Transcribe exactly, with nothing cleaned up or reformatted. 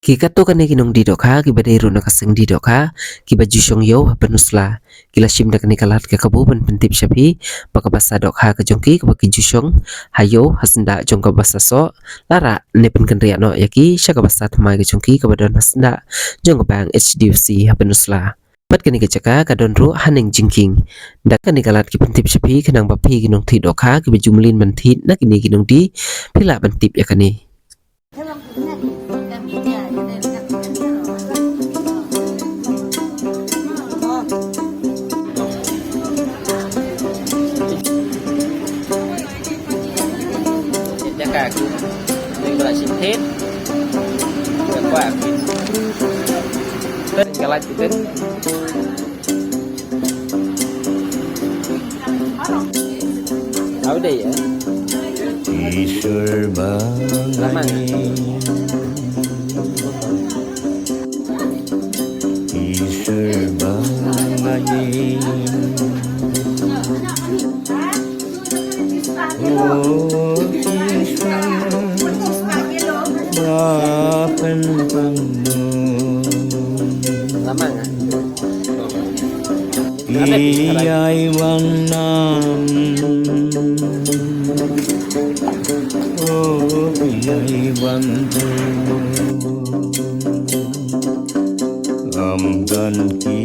Ki katto katne ki nongdie dohkha kiba dei ruh na ka seng die dohkha kiba ju shong ïew ha Pynursla, ki la shim da kane ka lad ka kabu ban pyntip sha phi ba ka basa dohkha ka jong ki kaba ki ju shong ha ïew ha syndah jong ka basa soh, la rah ne pynkynriah noh ïa ki sha ka basa thymmai ka jong ki kaba don ha syndah jong ka bank H D F C ha Pynursla. Bad kane ka jaka ka don ruh ha Nongjingkieng. Da kane ka lad ki pyntip sha phi khnang ba phi ki nongdie dohkha kiba ju mlien ban thied na kine ki nongdie, phi lah ban tip ïa kane. Jaka ki. Ni ba la shim thied. Ka kwah ki. Ka lad ki. Au dei, eh? Isur ba nga ïeit. Isur ba nga ïeit. O Isur ba pynpang. Lamang, eh? Ïai wan nam. O ïai wan tu. Am don ki